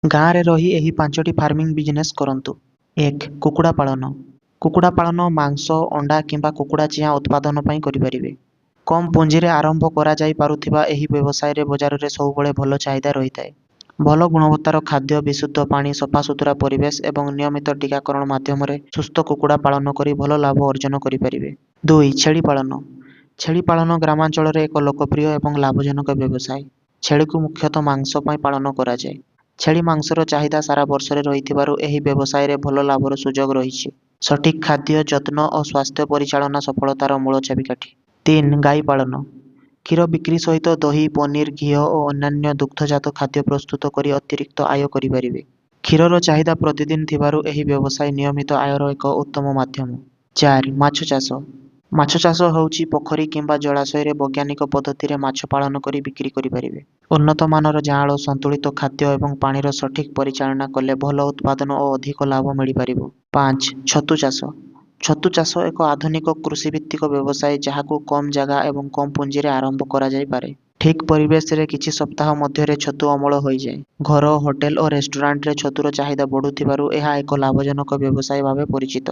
ଗାଁରେ ରହି ଏହି 5ଟି ଫାର୍ମିଂ ବିଜନେସ୍ କରନ୍ତୁ। 1, କୁକୁଡ଼ା ପାଳନ। କୁକୁଡ଼ା ପାଳନ ମାଂସ, ଅଣ୍ଡା କିମ୍ବା କୁକୁଡ଼ା ଚିଆଁ ଉତ୍ପାଦନ ପାଇଁ କରିପାରିବେ। କମ୍ ପୁଞ୍ଜିରେ ଆରମ୍ଭ କରାଯାଇପାରୁଥିବା ଏହି ବ୍ୟବସାୟରେ ବଜାରରେ ସବୁବେଳେ ଭଲ ଚାହିଦା ରହିଥାଏ। ଭଲ ଗୁଣବତ୍ତାର ଖାଦ୍ୟ, ବିଶୁଦ୍ଧ ପାଣି, ସଫାସୁତୁରା ପରିବେଶ ଏବଂ ନିୟମିତ ଟୀକାକରଣ ମାଧ୍ୟମରେ ସୁସ୍ଥ କୁକୁଡ଼ା ପାଳନ କରି ଭଲ ଲାଭ ଅର୍ଜନ କରିପାରିବେ। 2, ଛେଳି ପାଳନ। ଛେଳି ପାଳନ ଗ୍ରାମାଞ୍ଚଳରେ ଏକ ଲୋକପ୍ରିୟ ଏବଂ ଲାଭଜନକ ବ୍ୟବସାୟ। ଛେଳିକୁ ମୁଖ୍ୟତଃ ମାଂସ ପାଇଁ ପାଳନ କରାଯାଏ। ଛେଳି ମାଂସର ଚାହିଦା ସାରା ବର୍ଷରେ ରହିଥିବାରୁ ଏହି ବ୍ୟବସାୟରେ ଭଲ ଲାଭର ସୁଯୋଗ ରହିଛି। ସଠିକ୍ ଖାଦ୍ୟ, ଯତ୍ନ ଓ ସ୍ୱାସ୍ଥ୍ୟ ପରିଚାଳନା ସଫଳତାର ମୂଳ ଚାବିକାଠି। 3, ଗାଈ ପାଳନ। କ୍ଷୀର ବିକ୍ରି ସହିତ ଦହି, ପନିର, ଘିଅ ଓ ଅନ୍ୟାନ୍ୟ ଦୁଗ୍ଧଜାତ ଖାଦ୍ୟ ପ୍ରସ୍ତୁତ କରି ଅତିରିକ୍ତ ଆୟ କରିପାରିବେ। କ୍ଷୀରର ଚାହିଦା ପ୍ରତିଦିନ ଥିବାରୁ ଏହି ବ୍ୟବସାୟ ନିୟମିତ ଆୟର ଏକ ଉତ୍ତମ ମାଧ୍ୟମ। 4, ମାଛ ଚାଷ। ମାଛ ଚାଷ ହେଉଛି ପୋଖରୀ କିମ୍ବା ଜଳାଶୟରେ ବୈଜ୍ଞାନିକ ପଦ୍ଧତିରେ ମାଛ ପାଳନ କରି ବିକ୍ରି କରିପାରିବେ। ଉନ୍ନତମାନର ଯାଆଁଳ, ସନ୍ତୁଳିତ ଖାଦ୍ୟ ଏବଂ ପାଣିର ସଠିକ୍ ପରିଚାଳନା କଲେ ଭଲ ଉତ୍ପାଦନ ଓ ଅଧିକ ଲାଭ ମିଳିପାରିବ। 5, ଛତୁ ଚାଷ। ଛତୁ ଚାଷ ଏକ ଆଧୁନିକ କୃଷିଭିତ୍ତିକ ବ୍ୟବସାୟ, ଯାହାକୁ କମ୍ ଜାଗା ଏବଂ କମ୍ ପୁଞ୍ଜିରେ ଆରମ୍ଭ କରାଯାଇପାରେ। ଠିକ୍ ପରିବେଶରେ କିଛି ସପ୍ତାହ ମଧ୍ୟରେ ଛତୁ ଅମଳ ହୋଇଯାଏ। ଘର, ହୋଟେଲ ଓ ରେଷ୍ଟୁରାଣ୍ଟରେ ଛତୁର ଚାହିଦା ବଢ଼ୁଥିବାରୁ ଏହା ଏକ ଲାଭଜନକ ବ୍ୟବସାୟ ଭାବେ ପରିଚିତ।